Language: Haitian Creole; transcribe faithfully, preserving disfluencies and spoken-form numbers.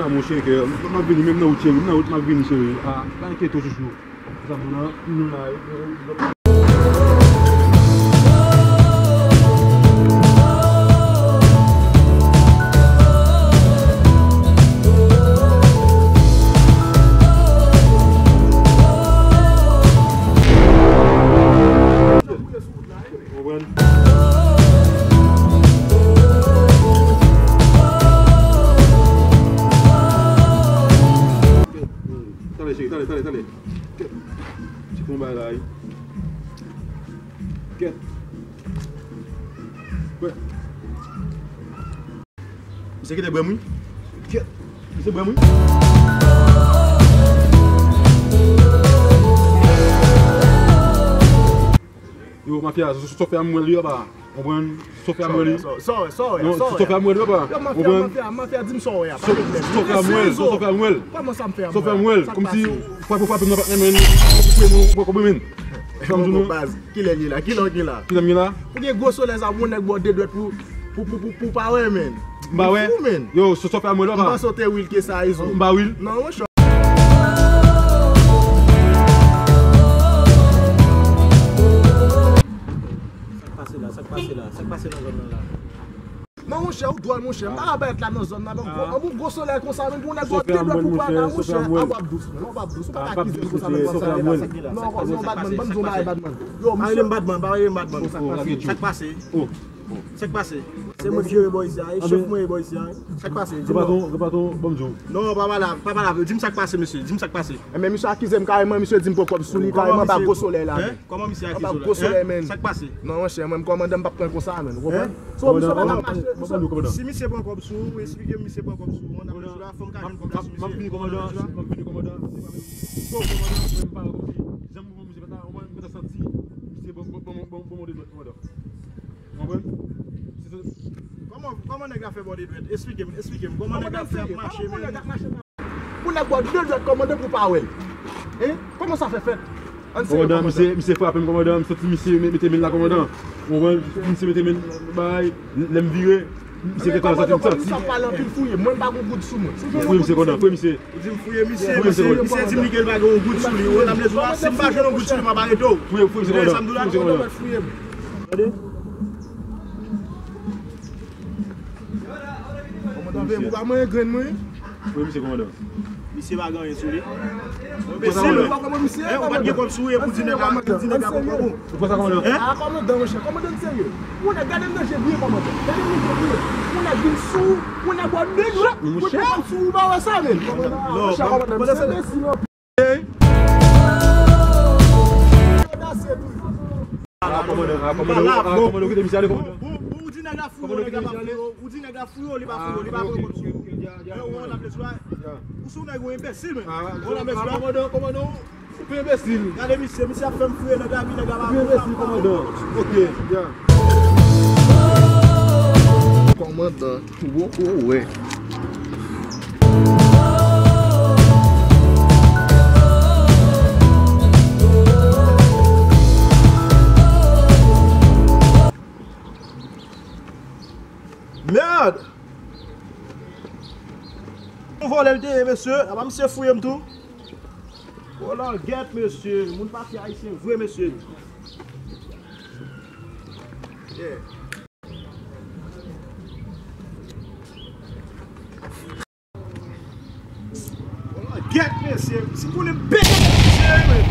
Monchè, ke m ap vini, menm nan wout, cheri, m nan wout, m ap vini, cheri. Ah, pa enkyete w, chouchou. Sa m nan, nou la. Konprann? Tande, cheri, tande, tande, tande. Kèt. Ti konba la, wi. Kèt. Wè. Misye kite bwè m, wi. Kèt. Misye bwè m, wi. Yo, mafya, so, so, so fè a m wè li, papa. Konprann? So fè a m wè li. Sa w wè, sa w wè, sa w wè, sa w wè. Non, so fè a m wè li, papa. Yo, mafya, mafya, mafya, di m sa w wè a. Pa de pwoblèm. So fè a m wè l, so, so fè a m wè l. Kòman sa m fè a m wè a? So fè a m wè l. Kòmsi frape w frape nan patnè, men. Ou koupe m, ou pa koupe, men. Sa m di nou. Baz, kilè l ye la? Kilè w gen la? Kilè m gen la? Ou gen gwo solèy sa, ou nèg bò de dwèt pou, pou, pou, pou, pou pa wè, men. M pa wè. Ou fou, men. Yo, so, so fè a m wè l, papa. M panse w te real ke sa, Izo. M pa real. Non, monchè. Sa k pase la? Sa k pase la? Sa k pase nan zòn nan la? Non, monchè, ou dwòl, monchè. M pa ka parèt la nan zòn nan. Bon, bon, bon, gwo solèy konsa, men pou nèg bò de dwèt pou pa la, monchè. A, w ap dous, men, w ap dous. Ou pa ka akize m konsa, men, konsa. Non, non, Badman, ban m di w bagay, Badman. Yo, misye. Pa rele m Badman, pa rele m Badman. Sa k pase? Sa k pase? Se mwen ki jere bò isi a, e chèf mwen e bò isi a. Sa k pase? Di m non. Repaton, repaton, ban m di w. Non, pa pale, pa pale avè l. Di m sa k pase, mesye. Di m sa k pase. Enben, misye akize m kareman, misye di m pran kòb sou li, kareman anba gwo solèy la, men. Kòman misye akize w la? Anba gwo solèy, men. Sa k pase? Non, monchè, mwen, m kòmandan, m p ap pran konsa, men. Ou konprann? So, misye pa ka mache, misye. Si misye pran kòb sou ou, esplike m misye pran kòb sou ou. Mwen, nan mesye la, fò m ka jwenn kòb la sou misye. M ap vini, kòmandan, m ap vini, kòmandan. Bon, kòmandan, mwen, m pa konprann. Jan m konprann misye, mwen, mwen ta santi misye bon, bon, bon, bon, bon, bon de dwèt, kòmandan. Ou konprann? Se sa. Kòman, kòman nèg la fè bò de dwèt? Esplike m, esplike m. Kòman nèg la fè ap mache, men? Pou nèg bò de dwèt, kòmandan, pou pa wè l. Hein? Kòman sa fè fèt? Ann serye, kòmandan. Misye, misye frape m, kòmandan. M santi misye me-, mete men l la, kòmandan. Ou konprann? Misye mete men l, bay, lè m vire, misye gentan santi m santi. Misye ap pale anpil, fouye m. Mwen, m pa gon goud sou mwen. Fouye misye, kòmandan, fouye misye. Ou di m fouye misye, misye, misye di m li ke l pa gen yon goud sou li. Ou konn sa m vle di w la, si m pa jwenn yon goud sou li, m ap arete w. Fouye, fouye misye, kòmandan. Fouye misye, kòmandan. Fouye m. Tande? Kòmandan, veye pou pa manyen grenn mwen. Fouye misye, kòmandan. Misye pa gen anyen sou li. Enbesil, ou pa t gen kòb sou ou, epi w di nèg la, ou di nèg la pran kòb ou. Ou pran sa, kòmandan? Hein? Ah, kòmandan, monchè, kòmandan serye. Ou nèg, gade m nan je byen, kòmandan. Gade m nan je byen. Ou nèg vin sou ou, ou nèg bò de dwèt. Ou met kòb sou ou, ou pa wè sa, men. Kòmandan, ah, monchè, kòmandan, misye enbesil anpil. Hein? Odasye tou. Ah, kòmandan, ah, kòmandan, ah, kòmandan, kite misye ale, kòmandan. Bon, bon, bon, ou di nèg la fouye w, nèg la pa fouye w, ou di nèg la fouye w, li pa fouye w, li pa pran kòb sou ou. Hein, ou konn sa m vle di w la? Ou se yon nèg, ou enbesil, men. Ou konn sa m vle di w la? Kòmandan, kòmandan, ou enbesil. Gade misye, misye ap fè m fouye nèg la, epi nèg la pa fouye. Ou enbesil, kòmandan. Ok, ya. Kòmandan. Wo, wo, wè. Mèd! Yon vòlè l te ye, mesye. Apa misye fouye m tou? O lògèt, mesye. Moun pa fè ayisyen vre, mesye. Yeah. O lògèt, mesye. Si konnen m pete tèt misye, wi, men.